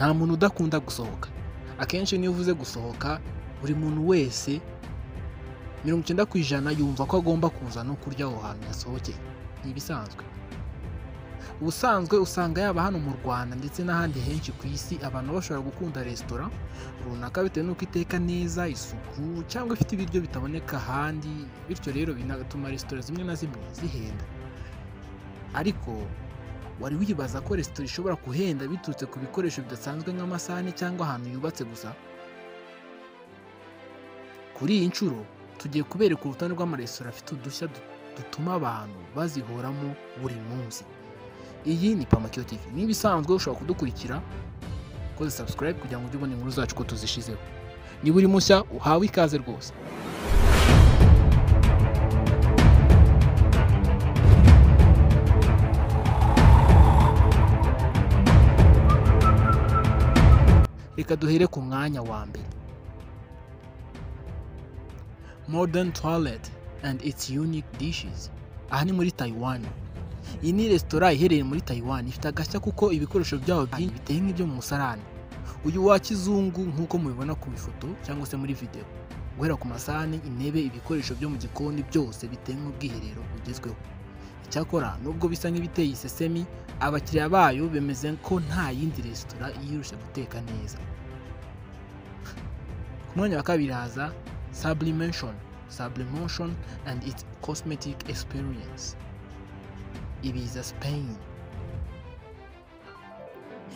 Nta muntu udakunda gusohoka. Akenshi niyo uvuze gusohoka, buri muntu wese 90% yumva ko agomba kuza no kurya aho hantu yasohokeye. Ni ibisanzwe. Ubusanzwe usanga yaba hano mu Rwanda ndetse n'ahandi henshi ku isi abantu bashobora gukunda resitora runaka bitewe n'uko iteka neza, isuku cyangwa ifite ibiryo bitaboneka ahandi, bityo rero binatuma resitora zimwe na zimwe zihenda. Ariko wari wibaza ko resitora ishobora guhenda biturutse ku bikoresho bidasanzwe nk'amasahani cyangwa ahantu yubatse gusa? Kuri iyi nshuro tugiye kubereka urutonde rw'amaresitora afite udushya dutuma abantu bazihoramo buri munsi. Iyi ni Pamakiyo TV. Niba isanzwe ushobora kudukurikira ukoze subscribe kugira ngo ujye ubona inkuru zacu ko tuzishizeho. Niba uri mushya uhawe ikaze rwose. Reka duhere ku mwanya wa mbere. Modern Toilet and its unique dishes. Aha ni muri Taiwan. Iyi ni resitora iherereye muri Taiwan, ifite agashya kuko ibikoresho byaho biteye nk'ibyo mu musarani. Uyu wa kizungu nk'uko mubibona ku ifoto cyangwa se muri video. Guhera ku masahani, intebe, ibikoresho byo mu gikoni byose biteye nk'ubwiherero bugezweho. Icyakora nubwo bisa nk'ibiteye isesemi, abakiriya bayo bemeze ko nta yindi resitora yirusha guteka neza. Ku mwanya wa kabiri haza Sublimation and its cosmetic experience. Ibiza Spain.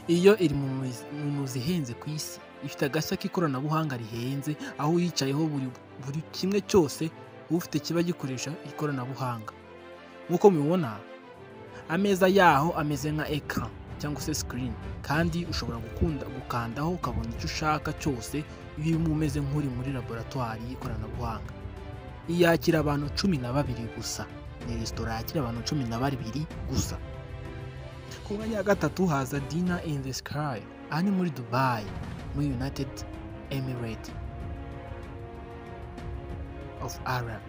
Iyo iri mu zihenze ku isi, ifite agashya k'ikoranabuhanga rihenze, aho uyicayeho buri kimwe cyose ufite kiba gikoresha ikoranabuhanga. Nk'uko mubibona, ameza yaho ameze nka ecran cyangwa se screen, kandi ushobora gukandaho ukabona icyo ushaka cyose iyo umeze nk'uri muri laboratoire y'ikoranabuhanga. Iyakira abantu 12 gusa. Ni resitora yakira abantu 12 gusa. Ku mwanya wa gatatu haza Dinner in the Sky. Aha ni muri Dubai, muri United Emirates of Arab.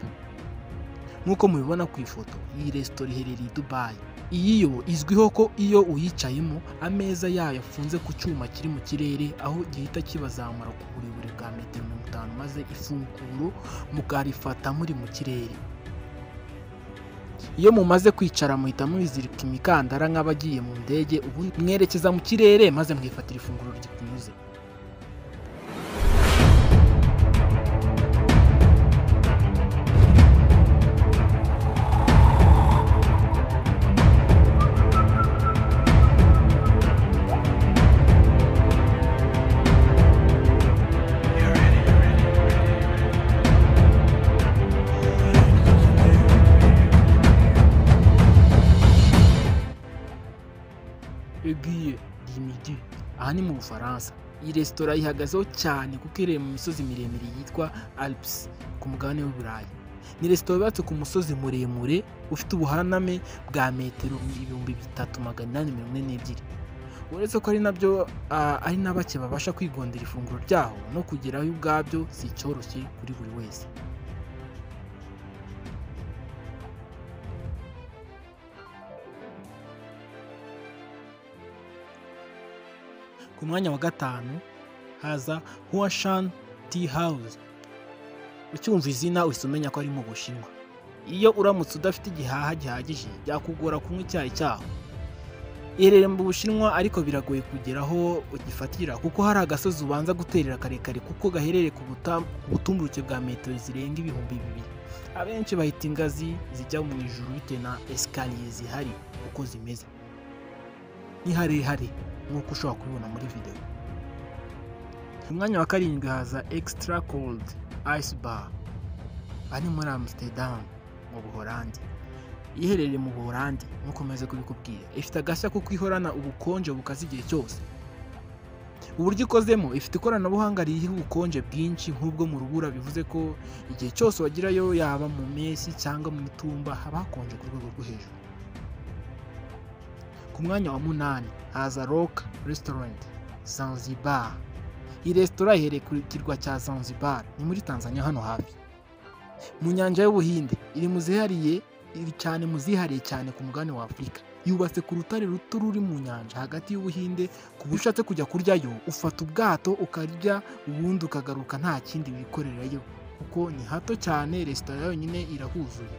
Nk'uko mubibona ku ifoto, iyi resitora iherereye i Dubai. Iyi yo izwiho ko iyo uyicayemo ameza yayo afunze ku cyuma kiri mu kirere, aho gihita kibazamura ku burebure bwa metero 50, maze ifunguro mukarifata muri mu kirere. Iyo mumaze kwicara muhita mwizirika imikandara nk'abagiye mu ndege, ubundi mwerekeza mu kirere maze mwifatira ifunguro rikunyuze. Aiguille du Midi. Aha ni mu Bufaransa. Iyi resitora ihagazeho cyane kuko iherereye mu misozi miremire yitwa Alps ku mugabane w'Uburayi. Ni resitora yubatse ku musozi muremure ufite ubuhaname bwa metero 3842. Uretse ko ari nabyo ari na bake babasha kwigondera ifunguro ryaho, no kugeraho ubwabyo si icyoroshye kuri buri wese. Ku mwanya wa gatanu haza Huashan Tea House. Ucyumva izina uhita umenya ko ari mu Bushinwa. Iyo uramutse udafite igihaha gihagije byakugora kunywa icyayi cyaho. Iherereye mu Bushinwa ariko biragoye kugeraho ugifatira kuko hari agasozi ubanza guterera karekare kuko gaherereye ku butumburuke bwa metero zirenga 2000. Abenshi bahita ingazi zijya mu ijuru bitewe na escalier zihari uko zimeze. Ni harehare nk'uko ushobora kubibona muri video. Ku mwanya wa karindwi haza Extra Cold Ice Bar. Aha ni muri Amsterdam mu Buholandi. Iherereye mu Buholandi nk'uko maze kubikubwira, ifite agashya kuko ihorana ubukonje bukaze igihe cyose. Uburyo ikozemo, ifite ikoranabuhanga ririho ubukonje bwinshi nk'ubwo mu rubura, bivuze ko igihe cyose wagirayo yaba mu mpeshyi cyangwa mu itumba haba hakonje ku rwego rwo hejuru. Ku mwanya wa munani haza Rock Restaurant Zanzibar. Iyi resitora iherereye ku kirwa cya Zanzibar, ni muri Tanzania hano hafi. Mu nyanja y'Ubuhinde, iri mu zihariye cyane ku mugabane wa Afurika. Yubatse ku rutare ruto ruri mu nyanja hagati y'Ubuhinde, ku buryo ushatse kujya kuryayo ufata ubwato ukarya ubundi ukagaruka nta kindi wikorerayo, kuko ni hato cyane, resitora yonyine irahuzuye,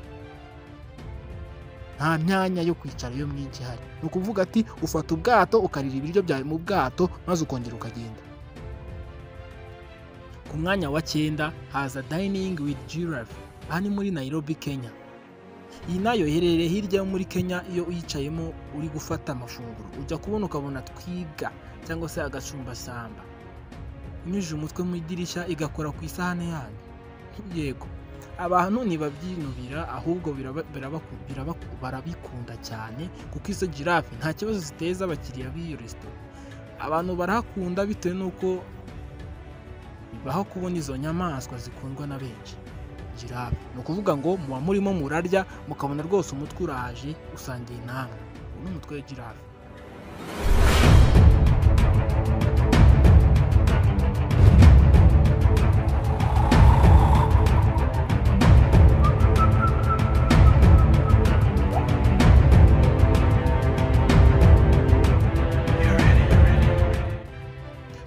nta myanya yo kwicarayo myinshi ihari. Ni ukuvuga ati ufata ubwato ukarira ibiryo byawe mu bwato maze ukongera ukagenda. Ku mwanya wa 9 haza Dining with Giraffe. Aha ni muri Nairobi, Kenya. Iyi nayo iherereye hirya yo muri Kenya. Iyo uyicayemo uri gufata amafunguro ujya kubona ukabona twiga cyangwa se agacumbasamba unyujije umutwe mu idirishya igakora ku isahane yanyu. Yego, abantu ntibabyinubira, ahubwo barabikunda cyane, kuko izo giraffe nta kibazo ziteza abakiriya b'iyo resitora. Abantu barahakunda bitewe n'uko bibaho kubona izo nyamaswa zikundwa na benshi. Giraffe ni ukuvuga ngo muba murimo murarya mukabona rwose umutwe uraje usangiye namwe. Uyu ni umutwe wa giraffe.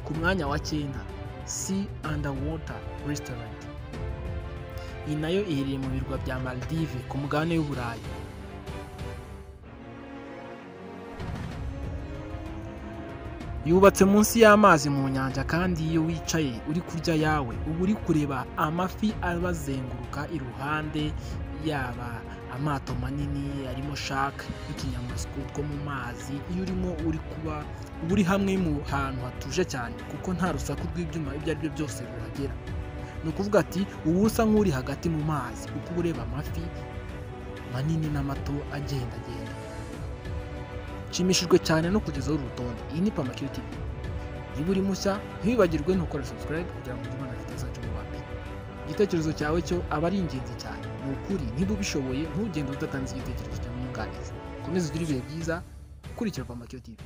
Ku mwanya wa 9, Sea Underwater Restaurant. Iyi nayo iherereye mu birwa bya Maldives ku mugabane w'Uburayi. Yubatse munsi y'amazi mu nyanja, kandi iyo wicaye uri kurya yawe uba uri kureba amafi abazenguruka iruhande, yaba amato manini arimo shark n'utunyamasyo two mu mazi. Iyo urimo uri kuba uba uri hamwe mu hantu hatuje cyane, kuko nta rusaku rw'ibyuma ibyo ari byo byose ruhagera. Ni ukuvuga ati uba usa nk'uri hagati mu mazi, kuko uba ureba amafi manini n'amato agendagenda. Nshimishijwe cyane no kugezaho uru rutonde. Iyi ni Pamakio TV. Niba uri mushya ntiwibagirwe ntukore subscribe kugira ngo ujye ubona video zacu mu mbere. Igitekerezo cyawe cyo aba ari ingenzi cyane. Ni ukuri niba ubishoboye ntugende udatanze igitekerezo cyawe nyunganizi. Komeza ugire ibihe byiza, ukurikira Pamakio TV.